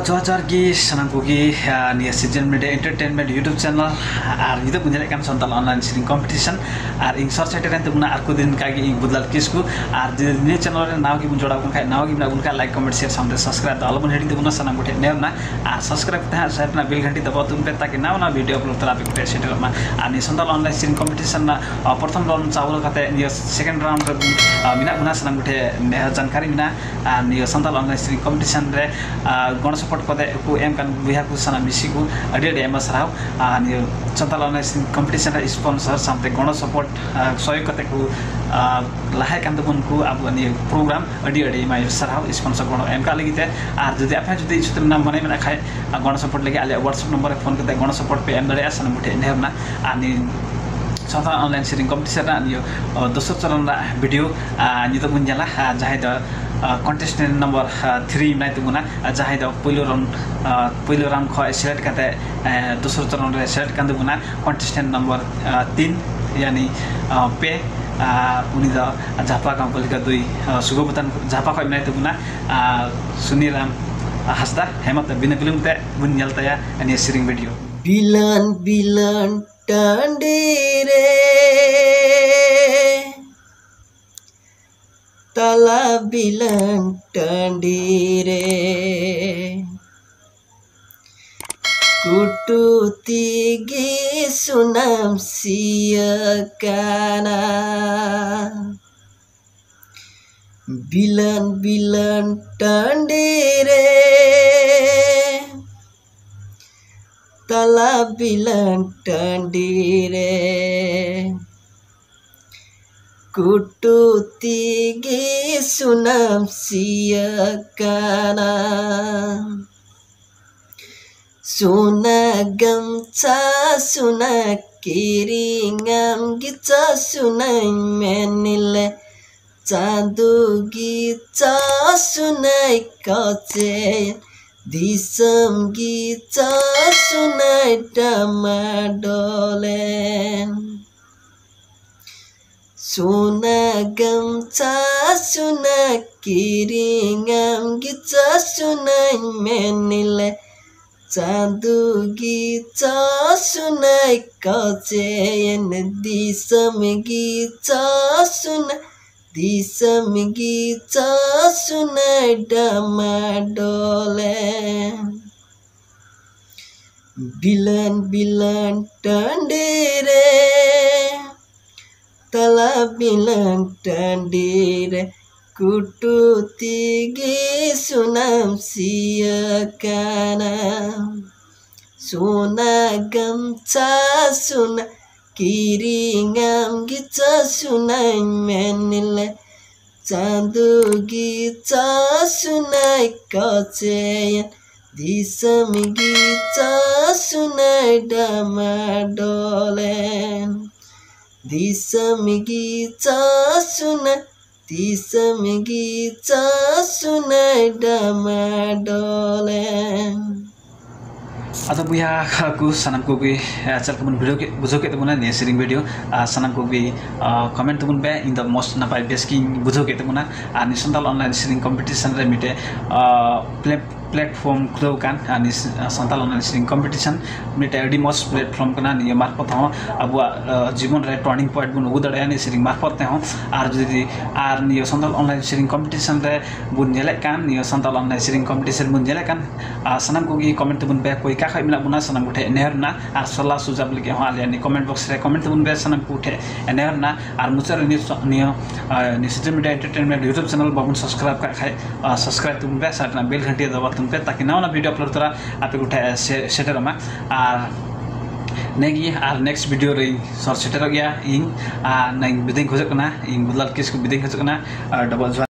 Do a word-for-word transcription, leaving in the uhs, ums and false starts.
ᱡᱚᱦᱟᱨ ᱡᱚᱦᱟᱨ ᱜᱮ ᱥᱟᱱᱟᱢ ᱠᱚᱜᱮ᱾ ᱟᱨ ᱱᱤᱭᱟᱹ ᱥᱤᱡᱮᱱ ᱢᱤᱰᱤᱭᱟ ᱮᱱᱴᱟᱨᱴᱮᱱᱢᱮᱱᱴ ᱭᱩᱴᱩᱵᱽ ᱪᱮᱱᱮᱞ ᱟᱨ ᱱᱤᱛᱚᱜ ᱵᱚᱱ ᱧᱮᱞᱮᱫ ᱠᱟᱱ ᱥᱟᱱᱛᱟᱲ ᱚᱱᱞᱟᱭᱤᱱ ᱥᱮᱨᱮᱧ ᱠᱚᱢᱯᱤᱴᱤᱥᱚᱱ, ᱟᱨ ᱤᱧ ᱥᱚᱨ ᱥᱮᱴᱮᱨᱮᱱ ᱛᱟᱵᱚᱱᱟ ᱟᱨ ᱠᱚ ᱫᱤᱱ ᱞᱮᱠᱟ ᱜᱮ ᱤᱧ ᱵᱩᱫᱽᱞᱟᱞ ᱠᱤᱥᱠᱩ᱾ ᱟᱨ ᱡᱩᱫᱤ ᱱᱤᱭᱟᱹ ᱪᱮᱱᱮᱞ ᱨᱮ ᱱᱟᱣᱟ ᱜᱮᱵᱚᱱ ᱡᱚᱲᱟᱣ ᱠᱟᱱ ᱠᱷᱟᱡ, ᱱᱟᱣᱟ ᱜᱮ ᱢᱮᱱᱟᱜ ᱵᱚᱱ ᱠᱷᱟᱡ, ᱞᱟᱭᱤᱠ, ᱠᱚᱢᱮᱱᱴ, ᱥᱮᱭᱟᱨ ᱥᱟᱶᱛᱮ ᱥᱟᱵᱥᱠᱨᱟᱭᱤᱵ ᱫᱚ ᱟᱞᱚᱵᱚᱱ ᱦᱤᱲᱤᱧ ᱛᱟᱵᱚᱱᱟ᱾ ᱥᱟᱱᱟᱢ ᱠᱚᱴᱷᱮᱱ ᱱᱮᱦᱚᱨ ᱨᱮᱱᱟᱜ ᱟᱨ ᱥᱟᱵᱥᱠᱨᱟᱭᱤᱵ ᱠᱟᱛᱮ ᱦᱟᱸᱜ ᱥᱟᱭᱤᱰ ᱨᱮᱱᱟᱜ ᱵᱮᱞ ᱜᱷᱟᱱᱴᱤ ᱫᱟᱵᱟᱣ ᱛᱟᱵᱚᱱ ᱯᱮ, ᱛᱟᱠᱤ ᱱᱟᱣᱟ ᱱᱟᱣᱟ ᱵᱷᱤᱰᱤᱭᱳ ᱟᱯᱞᱳᱰ ᱛᱟᱞᱟ ᱟᱯᱮ ᱠᱚᱴᱷᱮᱱ ᱥᱮᱴᱮᱨᱚᱜ ᱢᱟ᱾ ᱟᱨ ᱱᱤᱭᱟᱹ ᱥᱟᱱᱛᱟᱲ ᱚᱱᱞᱟᱭᱤᱱ ᱥᱮᱨᱮᱧ ᱠᱚᱢᱯᱤᱴᱤᱥᱚᱱ ᱨᱮᱱᱟᱜ, ᱟᱨ, ᱯᱨᱚᱛᱷᱚᱢ ᱨᱟᱣᱩᱱᱰ ᱪᱟᱵᱟ ᱠᱟᱛᱮ ᱱᱤᱭᱟᱹ ᱥᱮᱠᱮᱱᱰ ᱨᱟᱣᱩᱱᱰ ᱨᱮ, ᱟᱨ, ᱢᱮᱱᱟᱜ ᱵᱚᱱᱟ᱾ ᱥᱟᱱᱟᱢ ᱠᱚᱴᱷᱮᱱ ᱱᱮᱦᱚᱨ ᱡᱟᱱᱠᱟᱨᱤ ᱢᱮᱱᱟᱜᱼᱟ᱾ ᱟᱨ ᱱᱤᱭᱟᱹ ᱥᱟᱱᱛᱟᱲ ᱚᱱᱞᱟᱭᱤᱱ ᱥᱮᱨᱮᱧ ᱠᱚᱢᱯᱤᱴᱤᱥᱚᱱ ᱨᱮ, ᱟᱨ, ᱜᱚᱲᱚ ᱥᱚᱯᱚᱦᱚᱫ ᱠᱚᱛᱮ ᱠᱚ ᱮᱢ ᱠᱟᱱ ᱵᱚᱭᱦᱟ ᱠᱚ ᱥᱟᱱᱟᱢ ᱢᱤᱥᱤ ᱠᱚ ᱟᱹᱰᱤ ᱟᱹᱰᱤ ᱟᱭᱢᱟ ᱥᱟᱨᱦᱟᱣ᱾ ᱟᱨ ᱱᱤᱭᱟᱹ ᱥᱟᱱᱛᱟᱲ ᱚᱱᱞᱟᱭᱤᱱ ᱥᱮᱨᱮᱧ ᱠᱚᱢᱯᱤᱴᱤᱥᱚᱱ ᱨᱮ ᱥᱯᱚᱱᱥᱚᱨ ᱥᱟᱶᱛᱮ ᱜᱚᱲᱚ ᱥᱚᱯᱚᱦᱚᱫ, ᱟᱨ, ᱥᱚᱦᱚᱭᱳᱜᱽ ᱠᱟᱛᱮ ᱠᱚ, ᱟᱨ, ᱞᱟᱦᱟᱭᱮᱫ ᱠᱟᱱ ᱛᱟᱵᱚᱱ ᱠᱚ ᱟᱵᱚ ᱱᱤᱭᱟᱹ ᱯᱨᱳᱜᱨᱟᱢ ᱟᱹᱰᱤ ᱟᱹᱰᱤ ᱟᱭᱢᱟ ᱥᱟᱨᱦᱟᱣ ᱥᱯᱚᱱᱥᱚᱨ ᱜᱚᱲᱚ ᱮᱢ ᱠᱟᱜ ᱞᱟᱹᱜᱤᱫ ᱛᱮ᱾ ᱟᱨ ᱡᱩᱫᱤ ᱟᱯᱮ ᱦᱚᱸ ᱡᱩᱫᱤ ᱤᱪᱪᱷᱩᱠ ᱢᱮᱱᱟᱜ, ᱢᱚᱱᱮ ᱢᱮᱱᱟᱜ ᱠᱷᱟᱡ, ᱟᱨ ᱜᱚᱲᱚ ᱥᱚᱯᱚᱦᱚᱫ ᱞᱟᱹᱜᱤᱫ ᱟᱞᱮᱭᱟᱜ WhatsApp ᱱᱚᱢᱵᱚᱨ ᱨᱮ ᱯᱷᱳᱱ ᱠᱟᱛᱮ ᱜᱚᱲᱚ ᱥᱚᱯᱚᱦᱚᱫ ᱯᱮ ᱮᱢ ᱫᱟᱲᱮᱭᱟᱜᱼᱟ᱾ ᱥᱟᱱᱟᱢ ᱠᱚᱴᱷᱮᱱ ᱱᱮᱦᱚᱨ ᱨᱮᱱᱟᱜ᱾ ᱟᱨ ᱱᱤᱭᱟᱹ ᱥᱟᱱᱛᱟᱲ ᱚᱱᱞᱟᱭᱤᱱ ᱥᱮᱨᱮᱧ ᱠᱚᱢᱯᱤᱴᱤᱥᱚᱱ ᱨᱮᱱᱟᱜ ᱱᱤᱭᱟᱹ, ᱚ, ᱫᱚᱥᱟᱨ ᱪᱚᱨᱚᱱ ᱨᱮᱱᱟᱜ ᱵᱷᱤᱰᱤᱭᱳ, ᱟᱨ, ᱱᱤᱛᱚᱜ ᱵᱚᱱ ᱧᱮᱞᱟ, ᱟᱨ, ᱡᱟᱦᱟᱸᱭ ᱫᱚ, ᱟᱨ, ᱠᱚᱱᱴᱮᱥᱴᱮᱱᱴ ᱱᱚᱢᱵᱚᱨ, ᱟᱨ, ᱛᱷᱨᱤ ᱢᱮᱱᱟᱭ ᱛᱟᱵᱚᱱᱟ, ᱟᱨ, ᱡᱟᱦᱟᱸᱭ ᱫᱚ ᱯᱳᱭᱞᱳ ᱨᱟᱣᱩᱱᱰ, ᱟᱨ, ᱯᱳᱭᱞᱳ ᱨᱟᱣᱩᱱᱰ ᱠᱷᱚᱱ ᱥᱤᱞᱮᱠᱴ ᱠᱟᱛᱮ, ᱟᱨ, ᱫᱚᱥᱟᱨ ᱪᱚᱨᱚᱱ ᱨᱮ ᱥᱤᱞᱮᱠᱴ ᱠᱟᱱ ᱛᱟᱵᱚᱱᱟ, ᱠᱚᱱᱴᱮᱥᱴᱮᱱᱴ ᱱᱚᱢᱵᱚᱨ, ᱟᱨ, ᱛᱤᱱ, ᱭᱟᱱᱤ, ᱟᱨ, ᱯᱮ, ᱟᱨ, ᱩᱱᱤ ᱫᱚ ᱡᱷᱟᱯᱟ ᱜᱟᱶ ᱯᱟᱹᱞᱤᱠᱟ ᱫᱩᱭ, ᱟᱨ, ᱥᱩᱜᱚᱵᱚᱛᱟᱱ ᱡᱷᱟᱯᱟ ᱠᱷᱚᱱ ᱢᱮᱱᱟᱭ ᱛᱟᱵᱚᱱᱟ, ᱟᱨ, ᱥᱩᱱᱤᱨᱟᱢ ᱦᱟᱸᱥᱫᱟ᱾ ᱦᱮᱸ, ᱢᱟ ᱛᱚᱵᱮ ᱵᱤᱱᱟᱹ ᱵᱤᱞᱚᱢ ᱛᱮ ᱵᱚᱱ ᱧᱮᱞ ᱛᱟᱭᱟ ᱱᱤᱭᱟᱹ ᱥᱮᱨᱮᱧ ᱵᱷᱤᱰᱤᱭᱳ᱾ ᱵᱤᱞᱟᱹᱱ ᱵᱤᱞᱟᱹᱱ ᱴᱟᱺᱰᱤ ᱨᱮ, ᱛᱟᱞᱟ ᱵᱤᱞᱟᱹᱱ ᱴᱟᱺᱰᱤ ᱨᱮ, ᱠᱩᱴᱩ ᱛᱤᱜᱤ ᱥᱩᱱᱟᱢ ᱥᱤᱭᱟᱹ ᱠᱟᱱᱟ᱾ ᱵᱤᱞᱟᱹᱱ ᱵᱤᱞᱟᱹᱱ ᱴᱟᱺᱰᱤ ᱨᱮ, ᱛᱟᱞᱟ ᱵᱤᱞᱟᱹᱱ ᱴᱟᱺᱰᱤ ᱨᱮ, ᱠᱩᱴᱩ ᱛᱤᱜᱤ ᱥᱩᱱᱟᱢ ᱥᱤᱭᱟᱹ ᱠᱟᱱᱟ᱾ ᱥᱩᱱᱟ ᱜᱟᱢᱪᱷᱟ ᱥᱩᱱᱟ ᱠᱤᱨᱤᱧᱟᱢ ᱜᱤᱪᱷᱟ ᱥᱩᱱᱟᱧ ᱢᱮᱱ ᱞᱮ, ᱪᱟᱸᱫᱚ ᱜᱤᱪᱷᱟ ᱥᱩᱱᱟᱭ ᱠᱚᱪᱮ, ᱫᱤᱥᱚᱢ ᱜᱤᱪᱷᱟ ᱥᱩᱱᱟᱭ ᱰᱟᱢᱟᱰᱚᱞᱮ᱾ ᱥᱩᱱᱟ ᱜᱟᱢᱪᱷᱟ ᱥᱩᱱᱟ ᱠᱤᱨᱤᱧᱟᱢ ᱜᱮᱪᱚ ᱥᱩᱱᱟᱹᱧ ᱢᱮᱱ ᱞᱮ, ᱪᱟᱸᱫᱚ ᱜᱮᱪᱚ ᱥᱩᱱᱟᱹᱭ ᱠᱚᱪᱮᱭᱮᱱ, ᱫᱤᱥᱚᱢ ᱜᱮᱪᱚ ᱥᱩᱱᱟᱹᱭ, ᱫᱤᱥᱚᱢ ᱜᱮᱪᱚ ᱥᱩᱱᱟᱹᱭ ᱰᱟᱢᱟᱰᱚᱞᱮᱱ᱾ ᱵᱤᱞᱟᱹᱱ ᱵᱤᱞᱟᱹᱱ ᱴᱟᱺᱰᱤ ᱨᱮ, ᱛᱟᱞᱟ ᱵᱤᱞᱟᱹᱱ ᱴᱟᱺᱰᱤ ᱨᱮ, ᱠᱩᱴᱩ ᱛᱮᱜᱮ ᱥᱩᱱᱟᱢ ᱥᱤᱭᱟᱹ ᱠᱟᱱᱟ᱾ ᱥᱩᱱᱟ ᱜᱟᱢᱪᱷᱟ ᱥᱩᱱᱟ ᱠᱤᱨᱤᱧᱟᱢ ᱜᱮᱪᱚ ᱥᱩᱱᱟᱹᱧ ᱢᱮᱱ ᱞᱮ, ᱪᱟᱸᱫᱚ ᱜᱮᱪᱚ ᱥᱩᱱᱟᱹᱭ ᱠᱚᱪᱮᱭᱮᱱ, ᱫᱤᱥᱚᱢ ᱜᱮᱪᱚ ᱥᱩᱱᱟᱹᱭ ᱰᱟᱢᱟᱰᱚᱞᱮᱱ᱾ ᱫᱤᱥᱚᱢ ᱜᱮᱪᱚ ᱥᱩᱱᱟᱹᱭ, ᱫᱤᱥᱚᱢ ᱜᱮᱪᱚ ᱥᱩᱱᱟᱹᱭ ᱰᱟᱢᱟᱰᱚᱞᱮᱱ᱾ ᱟᱫᱚ ᱵᱚᱭᱦᱟ ᱠᱚ ᱥᱟᱱᱟᱢ ᱠᱚᱜᱮ, ᱟᱨ ᱪᱮᱫ ᱞᱮᱠᱟ ᱵᱚᱱ ᱵᱩᱡᱷᱟᱹᱣ ᱠᱮᱫ, ᱵᱩᱡᱷᱟᱹᱣ ᱠᱮᱫ ᱛᱟᱵᱚᱱᱟ ᱱᱤᱭᱟᱹ ᱥᱮᱨᱮᱧ video, ᱟᱨ ᱥᱟᱱᱟᱢ ᱠᱚᱜᱮ, ᱟᱨ, comment ᱛᱟᱵᱚᱱ ᱯᱮ᱾ ᱤᱧ ᱫᱚ ᱢᱚᱡᱽ ᱱᱟᱯᱟᱭ ᱵᱮᱥ ᱜᱤᱧ ᱵᱩᱡᱷᱟᱹᱣ ᱠᱮᱫ ᱛᱟᱵᱚᱱᱟ᱾ ᱟᱨ ᱱᱤᱭᱟᱹ ᱥᱟᱱᱛᱟᱲ online ᱥᱮᱨᱮᱧ competition ᱨᱮ ᱢᱤᱫᱴᱮᱡ, ᱟᱨ, play-, platform ᱠᱷᱩᱞᱟᱹᱣ ᱠᱟᱱ, ᱟᱨ ᱱᱤᱭᱟᱹ ᱥ-, ᱥᱟᱱᱛᱟᱲ online ᱥᱮᱨᱮᱧ competition ᱢᱤᱫᱴᱮᱡ ᱟᱹᱰᱤ ᱢᱚᱡᱽ platform ᱠᱟᱱᱟ᱾ ᱱᱤᱭᱟᱹ ᱢᱟᱨᱯᱷᱚᱛ ᱦᱚᱸ ᱟᱵᱚᱣᱟᱜ, ᱟᱨ, ᱡᱤᱵᱚᱱ ᱨᱮ turning point ᱵᱚᱱ ᱟᱹᱜᱩ ᱫᱟᱲᱮᱭᱟᱜᱼᱟ ᱱᱤᱭᱟᱹ ᱥᱮᱨᱮᱧ ᱢᱟᱨᱯᱷᱚᱛ ᱛᱮᱦᱚᱸ᱾ ᱟᱨ ᱡᱩᱫᱤ, ᱟᱨ ᱱᱤᱭᱟᱹ ᱥᱟᱱᱛᱟᱲ online ᱥᱮᱨᱮᱧ competition ᱨᱮ ᱵᱚᱱ ᱧᱮᱞᱮᱫ ᱠᱟᱱ, ᱱᱤᱭᱟᱹ ᱥᱟᱱᱛᱟᱲ online ᱥᱮᱨᱮᱧ competition ᱵᱚᱱ ᱧᱮᱞᱮᱫ ᱠᱟᱱ, ᱟᱨ ᱥᱟᱱᱟᱢ ᱠᱚᱜᱮ comment ᱛᱟᱵᱚᱱ ᱯᱮ, ᱚᱠᱚᱭ ᱚᱠᱟ ᱠᱷᱚᱡ ᱢᱮᱱᱟᱜ ᱵᱚᱱᱟ, ᱥᱟᱱᱟᱢ ᱠᱚᱴᱷᱮᱱ ᱱᱮᱦᱚᱨ ᱨᱮᱱᱟᱜ᱾ ᱟᱨ ᱥᱟᱞᱟ ᱥᱩᱡᱟᱵ ᱞᱟᱹᱜᱤᱫ ᱦᱚᱸ ᱟᱞᱮᱭᱟᱜ ᱱᱤᱭᱟᱹ comment box ᱨᱮ comment ᱛᱟᱵᱚᱱ ᱯᱮ, ᱥᱟᱱᱟᱢ ᱠᱚᱴᱷᱮᱱ ᱱᱮᱦᱚᱨ ᱨᱮᱱᱟᱜ᱾ ᱟᱨ ᱢᱩᱪᱟᱹᱫ ᱨᱮ ᱱᱤᱭᱟᱹ ᱥᱚ-, ᱱᱤᱭᱟᱹ, ᱟᱨ, ᱱᱤᱭᱟᱹ city media entertainment YouTube channel ᱵᱟᱵᱚᱱ subscribe ᱠᱟᱜ ᱠᱷᱟᱡ, ᱟᱨ, subscribe ᱛᱟᱵᱚᱱ ᱯᱮ, ᱥᱟᱶᱛᱮ ᱚᱱᱟ bell ᱜᱷᱟᱱᱴᱤ ᱫᱟᱵᱟᱣ ᱛᱟᱵᱚᱱ ᱯᱮ, ᱛᱟᱠᱤ ᱱᱟᱣᱟ ᱱᱟᱣᱟ video upload ᱛᱚᱨᱟ ᱟᱯᱮ ᱠᱚᱴᱷᱮᱱ ᱥᱮ-, ᱥᱮᱴᱮᱨᱚᱜ ᱢᱟ᱾ ᱟᱨ ᱱᱤᱭᱟᱹ ᱜᱮ, ᱟᱨ next video ᱨᱮᱧ ᱥᱚᱨ ᱥᱮᱴᱮᱨᱚᱜ ᱜᱮᱭᱟ ᱤᱧ᱾ ᱟᱨ ᱱᱤᱭᱟᱹ ᱵᱤᱫᱟᱹᱧ ᱠᱷᱚᱡᱚᱜ ᱠᱟᱱᱟ, ᱤᱧ ᱵᱩᱫᱷᱞᱟᱞ ᱠᱤᱥᱠᱩ ᱵᱤᱫᱟᱹᱧ ᱠᱷᱚᱡᱚᱜ ᱠᱟᱱᱟ᱾ ᱟᱨ ᱰᱚᱵᱚᱞ ᱡᱚᱦᱟᱨ᱾